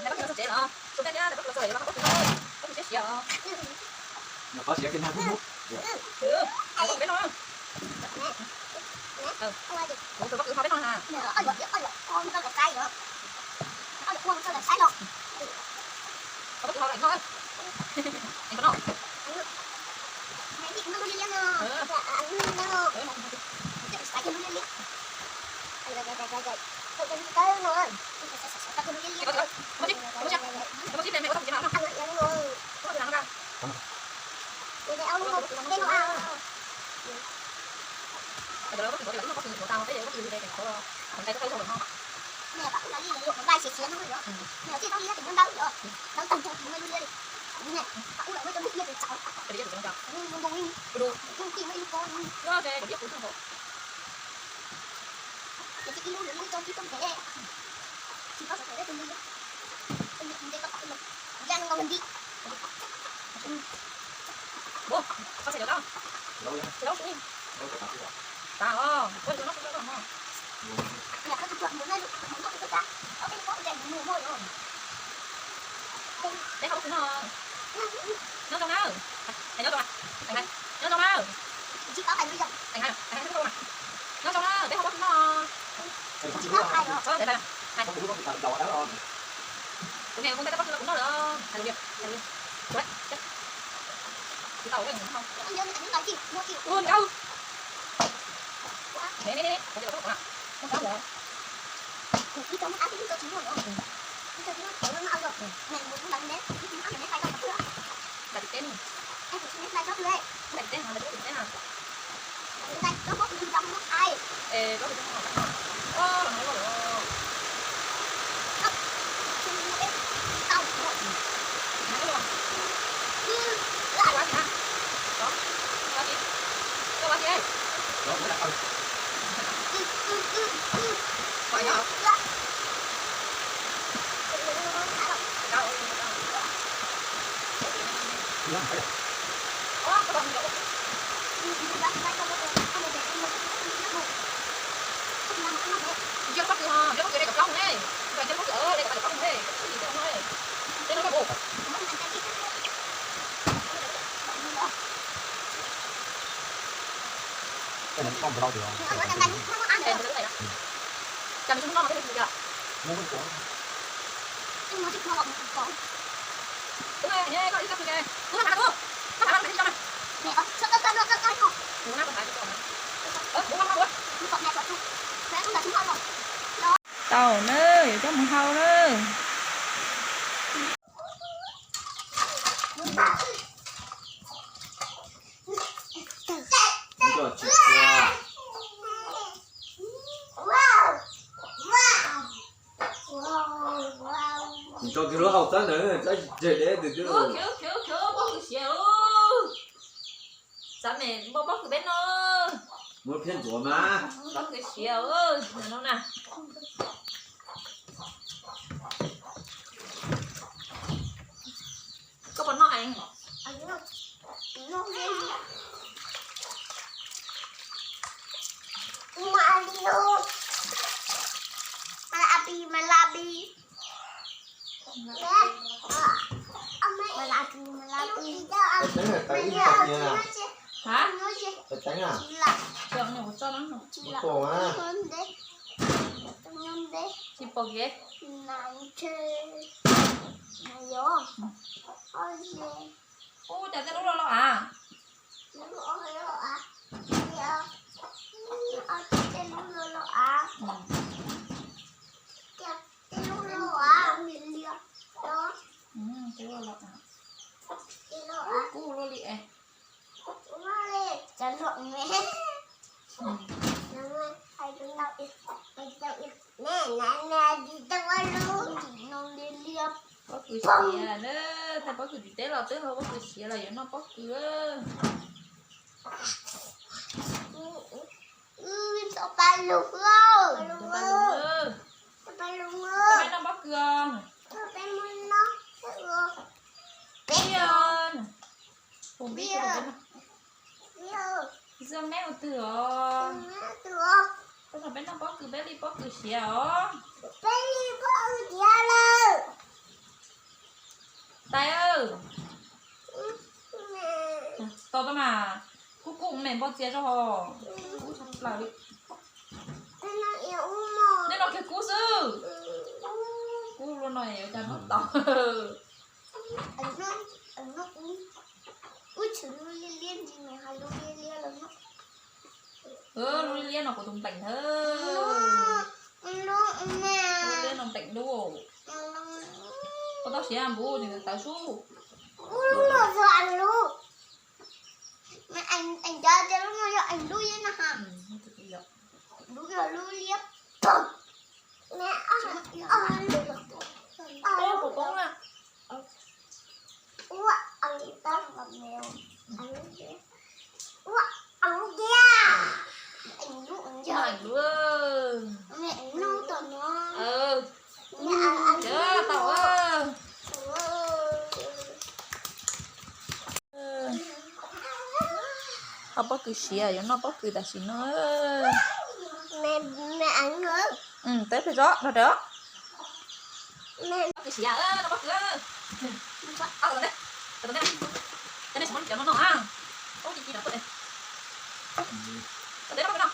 Nais koj tsis los txog tsev los? Tus koj thiab nais koj tsis los txog lawm, yog koj tsis tau, koj tsis siab siab os. Nws qhov siab kiag nag hnub. Tus peb no. Kuv tus koj kwv ho peb no na. Koj kwv ho lawm no. Peb hauv no. Nyob zoo na. Nyob zoo na. Nyob zoo na, peb hauv pob kws no. Kuv niam mus nte pob kws rau kuv noj lawm. Tau na, yuav coj mus hau na. Tso kiag lub hau txab ntawd, txab tseg deb twg twb. Txav me npau pob kws peb no. Muab phiab ntxuav mas. Pob kws siav no na. Koj puas noj heev? Hab? Tsis pom kiag. Ub, cas tej lub loj loj av. Tej loj loj av. Kub luaj li es. Pob kws siav na, thaij pob kws tim teb los twb hau pob kws siav los yuav noj pob kws. Peb noj pob kws os. Peb os. Tus npib, tus npib no. Zaj meb ua twg os? Peb noj pob kws, peb li pob kws siav os. Peb li pob kws siav lawm. Tau tau mas, kub kub me npoj txias zog ho. Kub tshaj plaws li. Nej no kiag kub xwb. Kub luaj no yuav cas noj tau. Lub liab liab no kuv tus npleem ntag. Lub liab no npleem dub. Koj tau siav npub tawv sub. Cov tias lub no yog eem lub liab no ha. Lub yog lub liab. Ua, ua, ua, ua, ua, ua, ua, ua, Ob pob kws siav yuav noj pob kws tam sim no. Teb pes zov no rawv. Pob kws siav, noj pob kws. Teb tsis muab cov no noj na. Pob kws ci ci no. Teb pob kws no.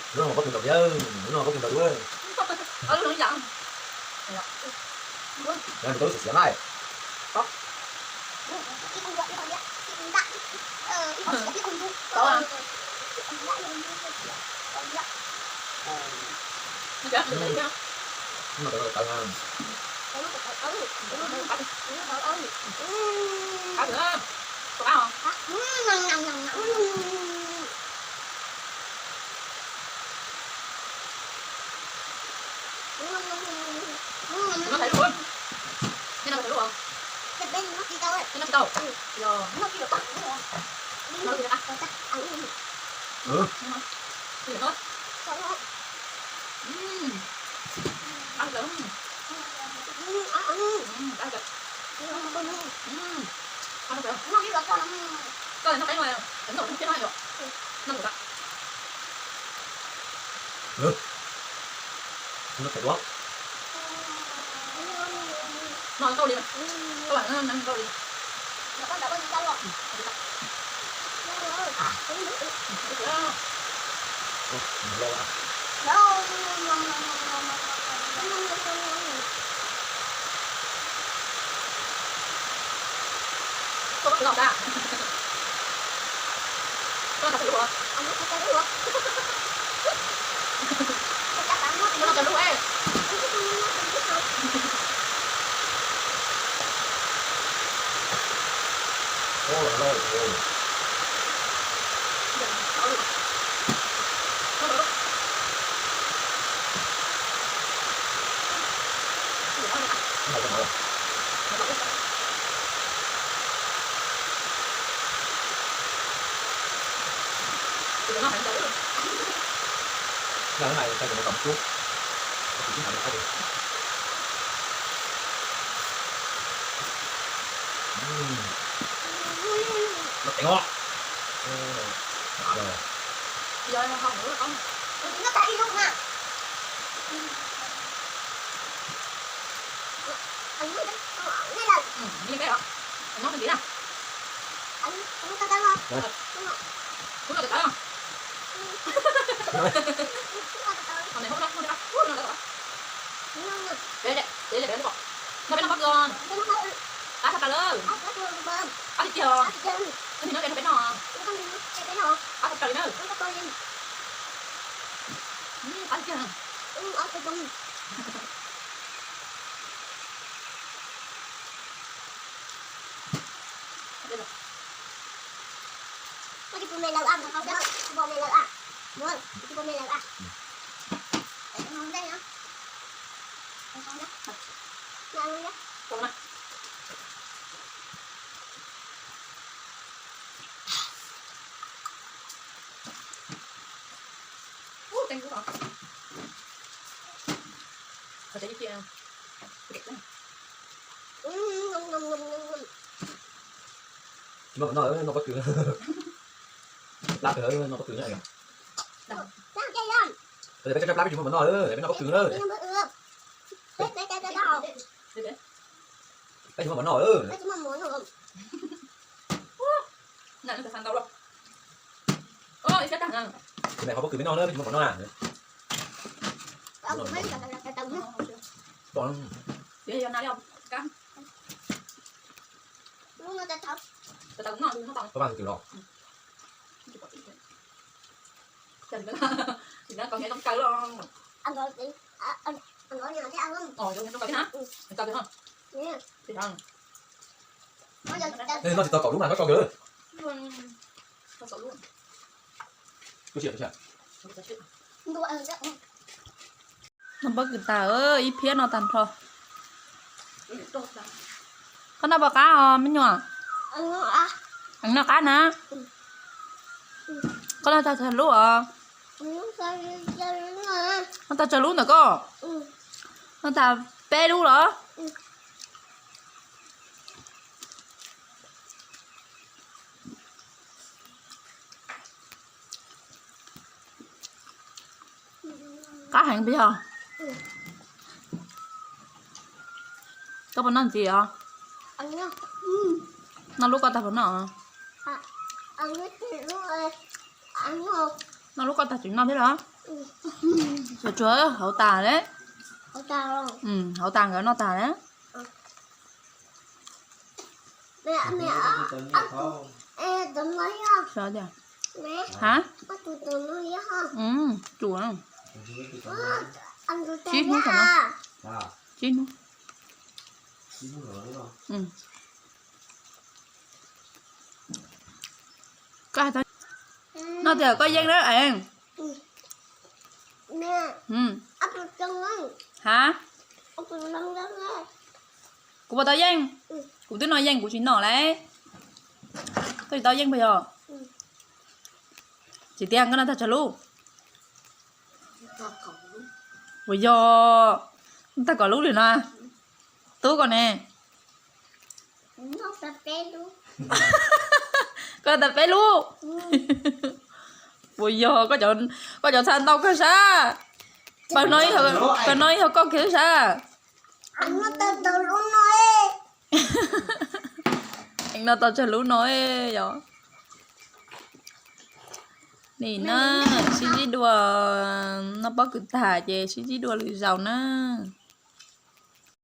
Lub no pob kws nkaus thiab, lub no pob kws nkaus thiab. Lub no pob kws nkaus thiab. Peb noj pob kws, qab tshaj plaws lawm. Qab tiag tiag os. Tus niag no peb noj, qab tshaj plaws li na. Qab tiag tiag. Tsis muaj mov noj, noj pob kws. Lab kawg, noj pob kws na. Peb tsab plab peb tsis muaj mov noj, peb noj pob kws na. Peb tsis muaj mov noj. Tus niam qhov pob kws peb noj na, peb tsis muaj mov noj na. Pab kws los. Noj tsis tau kaum lub mas koj tso kiag lawm. Noj pob kws tas, ib phiab noj tag nrho. Koj noj puas qab os me nyuam? Noj qab na. Koj noj tag tsawg lub os? Noj tag tsawg lub ntawm koj? Noj tag peb lub los? Qab heev puas yog? Koj puas noj ntxiv os? Noj lub koj tag puas noj? Noj lub koj tag tseem noj thiab los? Tsuas tsuas hauv tas lawm. Hauv tas nkawd noj tas lawm. Ha? Tsum. Tsib hnub thaum no. Tsib hnub. Koj hais tau, noj tias koj yeej na ev. Ha? Kuv puas tau yeej? Kuv twb noj yeej kuv tsis noj lauj. Koj tsis tau yeej puas yog? Tsis tiag, koj noj tag tsawg lub? Puas yog? Tag kaum lub li no. Tub koj ne? Koj tag peb lub. Puas yog? Koj cov txha ntau kawg sab. Pawg no ib yog koj kiag sab. Noj tau tsawg lub no yog. Nim no sib ntsib dua, noj pob kws tag ces sib ntsib dua lwm zaus na.